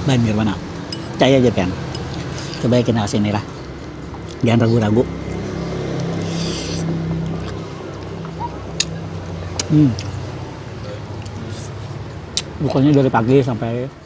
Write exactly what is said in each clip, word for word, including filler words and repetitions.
Banjir mana? Percaya aja pian. Coba ya kita kesini lah. Jangan ragu-ragu. Hmm. Bukannya dari pagi sampai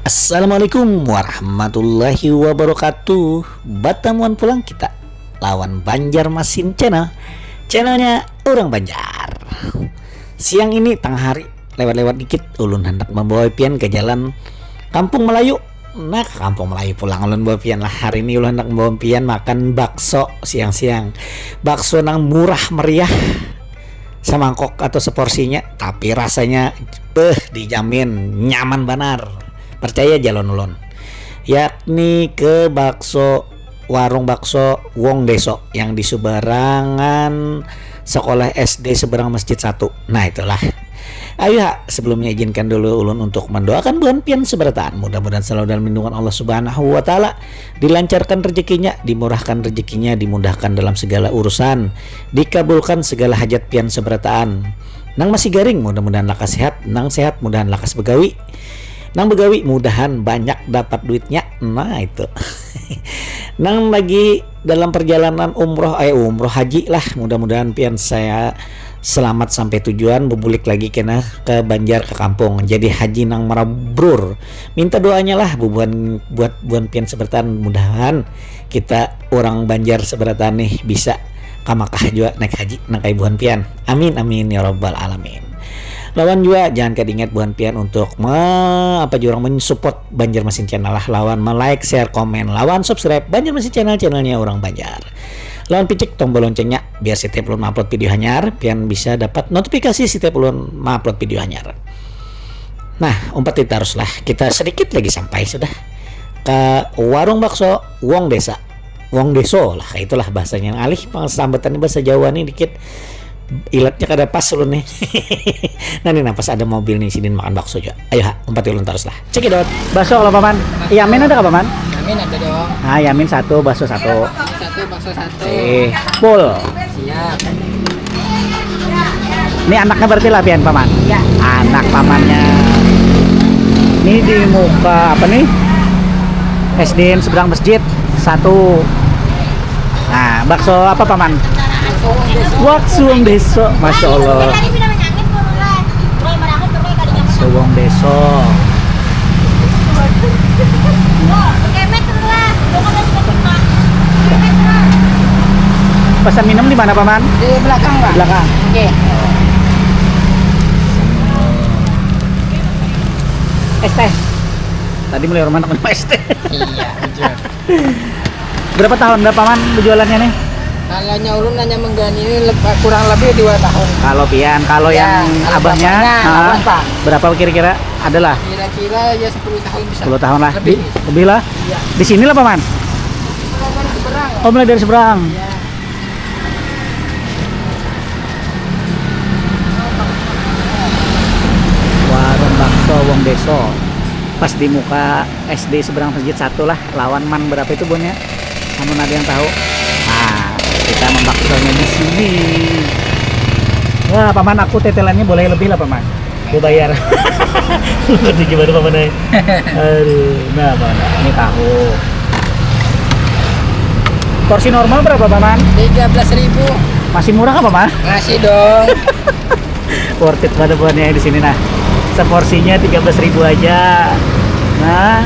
Assalamualaikum warahmatullahi wabarakatuh. Batamuan pulang kita lawan Banjarmasin Channel. Channelnya orang Banjar. Siang ini tengah hari lewat-lewat dikit ulun hendak membawa pian ke jalan Kampung Melayu. Nah, ke Kampung Melayu pulang ulun bawa pian lah. Hari ini ulun hendak membawa pian makan bakso siang-siang. Bakso nang murah meriah, semangkok atau seporsinya, tapi rasanya beh dijamin nyaman banar. Percaya jalon ulun. Yakni ke bakso, warung bakso Wong Deso yang di seberangan sekolah S D seberang Masjid Satu. Nah, itulah. Ayo ha, sebelumnya izinkan dulu ulun untuk mendoakan buhan pian seberataan. Mudah-mudahan selalu dalam lindungan Allah Subhanahu wa Ta'ala, dilancarkan rezekinya, dimurahkan rezekinya, dimudahkan dalam segala urusan, dikabulkan segala hajat pian seberataan. Nang masih garing, mudah-mudahan lakas sehat. Nang sehat, mudahan lakas begawi. Nang begawi, mudahan banyak dapat duitnya. Nah, itu. Nang lagi dalam perjalanan umroh, eh, umroh haji lah, mudah-mudahan pian saya selamat sampai tujuan, bebulik lagi kena ke Banjar, ke kampung. Jadi haji nang marabrur. Minta doanya lah bubuhan, buat buhan pian seberataan, mudahan kita orang Banjar seberataan nih bisa ka Makkah jua naik haji nang kaya buhan pian. Amin, amin, ya rabbal alamin. Lawan jua jangan kada ingat buhan pian untuk me, apa jua orang, mensupport Banjarmasin Channel lah, lawan me-like, share, komen, lawan subscribe Banjarmasin Channel, channelnya orang Banjar. Lawan picik tombol loncengnya biar setiap ulun upload video hanyar pian bisa dapat notifikasi setiap ulun ma-upload video hanyar. Nah, umpat kita haruslah, kita sedikit lagi sampai sudah ke warung bakso Wong Desa. Wong Deso lah, kayak itulah bahasanya. Alih pang sambatan ini bahasa Jawa nih dikit. Ilatnya kada pas ulun nih. Nah, ini nah, pas ada mobil nih, sidin makan bakso juga. Ayo ha, umpat ulun terus lah. Cekidot. Bakso kalau paman. Yamin ada kah paman? Yamin ada dong. Ah, yamin satu, bakso satu. Satu bakso satu. Eh, full. Siap. Ini anaknya berarti lah pian paman. Iya. Anak pamannya. Ini di muka apa nih? S D N seberang masjid satu. Nah, bakso apa paman? Bakso Wong Deso, masya Allah. Bakso Wong Deso. Pesan minum di mana paman? Di belakang, Pak. Di belakang. Oke. Es teh. Tadi mulai rumah minum es teh. Iya, betul. Berapa tahun dah paman berjualannya nih? Kalanya ulun hanya menggani ini leb-, kurang lebih dua tahun. Kalau pian, kalau ya, yang kalau abahnya, bapaknya, ah, apa? Berapa kira-kira? Adalah? Kira-kira ya sepuluh tahun bisa. Sepuluh tahun lah. Lebih. Di-, lebih lah. Iya. Di sini lah paman? Mulai dari seberang. Oh, mulai dari seberang. Iya. Warung bakso Wong Deso. Pas di muka S D seberang masjid satu lah, lawan man berapa itu bonnya? Namun ada yang tahu. Nah, kita membaksonya di sini. Wah, paman, aku tetelannya boleh lebih lah, paman. Gue bayar. Ngerti gimana, paman, ay? Aduh, nah, paman. Ini tahu. Porsi normal berapa, paman? Tiga belas ribu. Masih murah apa, paman? Masih dong. Worth it banget buhannya di sini nah. Seporsinya tiga belas ribu aja. Nah,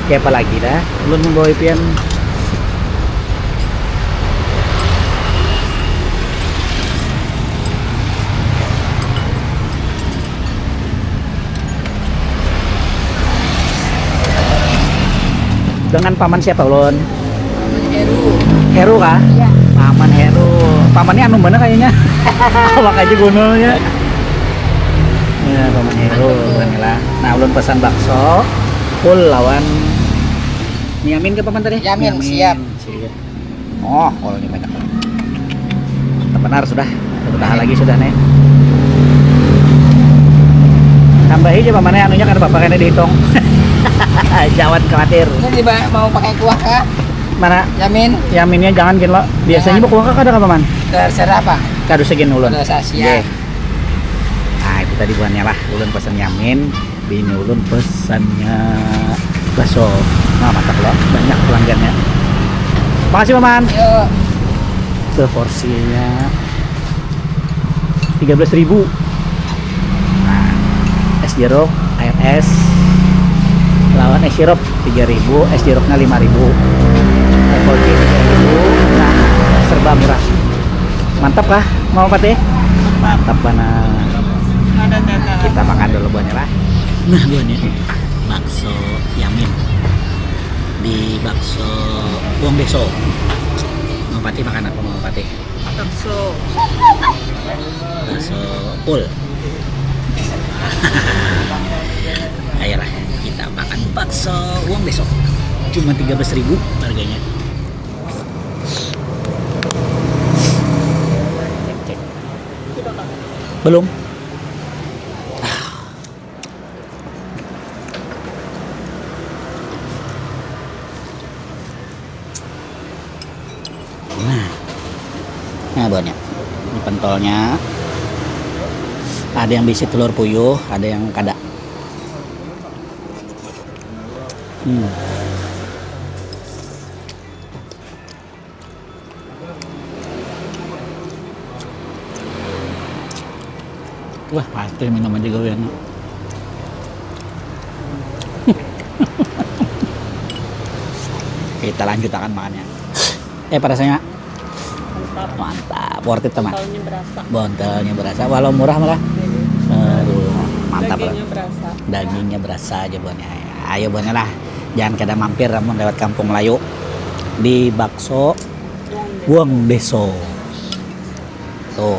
kayak apa lagi dah? Belum membawa pian. Dengan paman siapa ulun? Heru. Heru kah? Iya. Paman Heru. Pamannya anu mana kayaknya? Awak aja gunulnya. Ya, paman Heru, inilah. Nah, ulun pesan bakso full lawan mie yamin ke paman tadi? Yamin, mie yamin, siap. Siap. Oh, kalau ini banyak banget. Benar sudah, taha lagi sudah nih. Tambahi aja pamannya anunya kada apa-apa, kena dihitung. Jangan khawatir. Ini mau pakai kuah kah? Mana? Yamin. Yaminnya jangan gin lo. Biasanya buah kuah kah ada apa man? Terserah apa. Kada usah gin ulun. Nah itu tadi buahnya lah, ulun pesan yamin. Bini ulun pesannya bakso. Nah, mantap lo, banyak pelanggannya. Makasih paman. Yuk. Tuh porsinya tiga belas ribu. Nah, es jeruk, air es lawan es sirup tiga ribu, es jeruknya lima ribu. Apple tea tiga ribu. Nah, serba murah. Mantap kah, Mama Patih? Mantap banget. Kita makan dulu buahnya lah. Nah, buahnya bakso Yamin di bakso Wong Deso. Mama Patih makan apa, Mama Patih? Bakso. Bakso full. Ayolah, kita makan bakso Wong Deso. Cuma tiga belas ribu harganya. Cek, cek. Belum. Nah, nah banyak. Ini pentolnya. Ada yang bisi telur puyuh, ada yang kada. Hmm. Wah, pasti minum aja gawian. Kita lanjutakan makannya. Eh, rasanya mantap. Mantap, worth it teman. Bontalnya berasa. Bontalnya berasa, walau murah malah. Aduh, mantap lah. Dagingnya berasa. Dagingnya berasa aja buahnya. Ayo buahnya lah. Jangan kada mampir namun lewat Kampung Melayu di bakso Wong Deso. Tuh.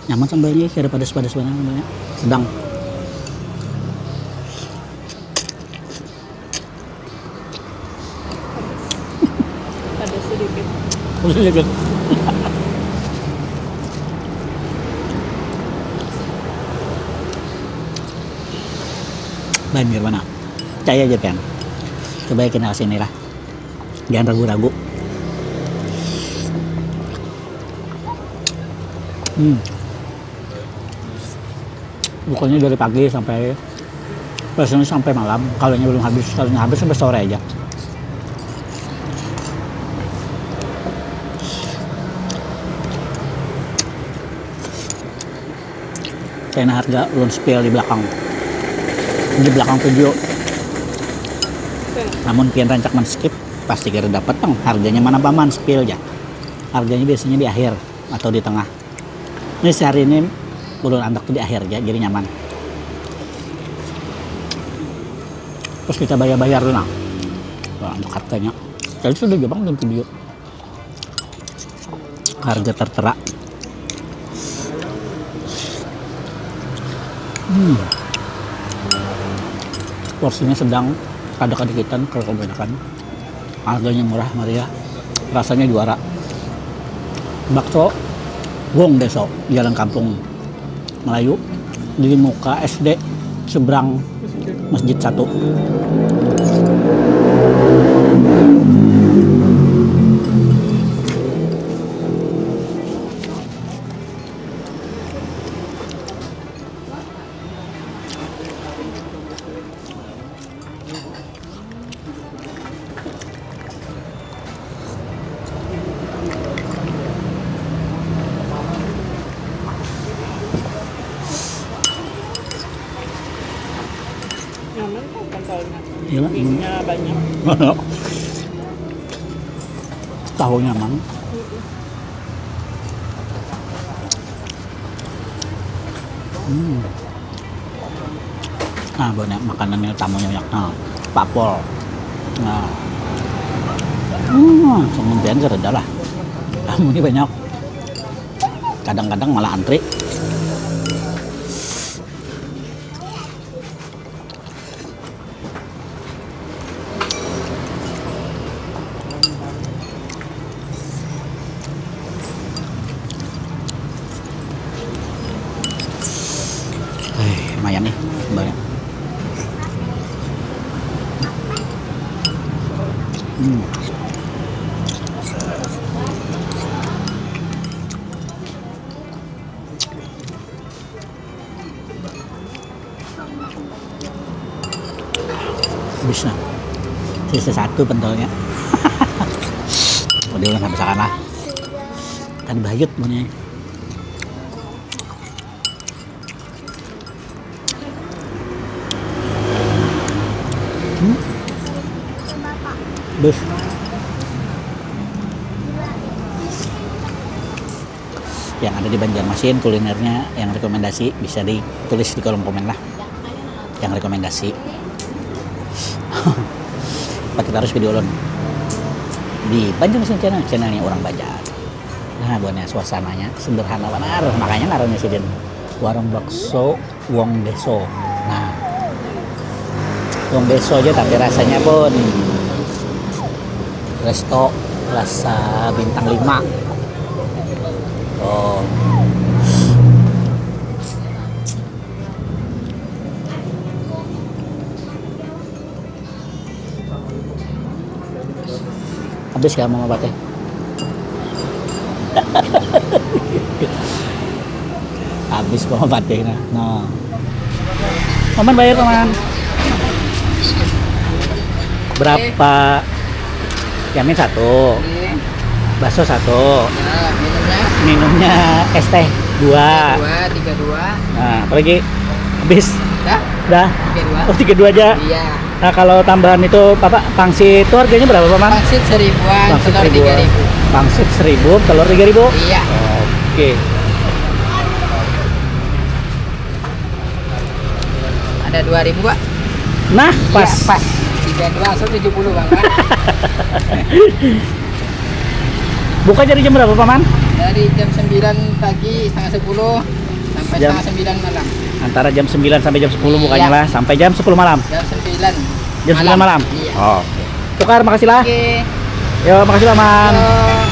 Nyaman sambalnya, kada padas-padas banget sambalnya. Sedang. Ada sedikit. Ada sedikit. Banjir mana? Percaya aja kan. Coba ya kita kesini lah. Jangan ragu-ragu. Hmm. Bukannya dari pagi sampai, biasanya sampai malam. Kalau yang belum habis, kalau yang habis sampai sore aja. Saya harga ulun spill di belakang, di belakang video. Namun pian rancak men skip, pasti kira dapat tang harganya mana paman spill ya. Harganya biasanya di akhir atau di tengah. Ini sehari ini ulun andak tuh di akhir ya, jadi nyaman. Terus kita bayar-bayar tuh nah. Wah, andak harganya. Jadi sudah gampang dan video. Harga tertera. Hmm. Porsinya sedang, kada kadikitan, kalau kebanyakan. Harganya murah meriah, rasanya juara. Bakso Wong Deso, Jalan Kampung Melayu, di muka S D seberang Masjid satu. Nyaman tuh pentolnya. Iya, Bumbunya banyak. Tahu nyaman. Hmm. Nah, banyak makanannya tamunya banyak. Nah, papol. Nah. Hmm, semumpian kada lah. Tamunya banyak. Kadang-kadang malah antri. Nih, sambalnya. Hmm. Habis nah. Sisa satu pentolnya. Udah lah, sampai sana lah. Kan bayut punya. Hmm. Bus. Yang ada di Banjarmasin kulinernya yang rekomendasi bisa ditulis di kolom komen lah. Yang rekomendasi. Pak, kita harus video ulun di Banjarmasin Channel, channelnya orang Banjar. Nah, buatnya suasananya sederhana banar, makanya ngarannya sidin warung bakso Wong Deso. Nah, Wong Deso aja tapi rasanya pun resto rasa bintang lima. Oh. Habis ya, Mama Patih? Habis, Mama Patih, nah. Nah. Paman bayar, Paman. Berapa? Yamin satu. Ini. Bakso satu. Ya, minumnya. Minumnya es teh dua. Dua, tiga dua. Nah, apa lagi? Habis. Dah. Dah. Tiga dua. Oh, tiga dua aja. Iya. Nah, kalau tambahan itu apa, pangsit itu harganya berapa, Paman? Pangsit seribuan, pangsit telur seribuan. Tiga ribu. Pangsit seribu, telur tiga ribu. Iya. Oke. Ada dua ribu, Pak. Nah, iya, pas. Pas. Tiga dua, langsung tujuh puluh, Bang. Buka dari jam berapa, Paman? Dari jam sembilan pagi, setengah sepuluh, sampai jam setengah sembilan malam. Antara jam sembilan sampai jam sepuluh bukanya. Iya. Lah, sampai jam sepuluh malam. Jam sembilan. Jam sembilan malam? Malam. Iya. Oh. Tukar, makasih lah. Oke. Yo, makasih, Paman. Yo.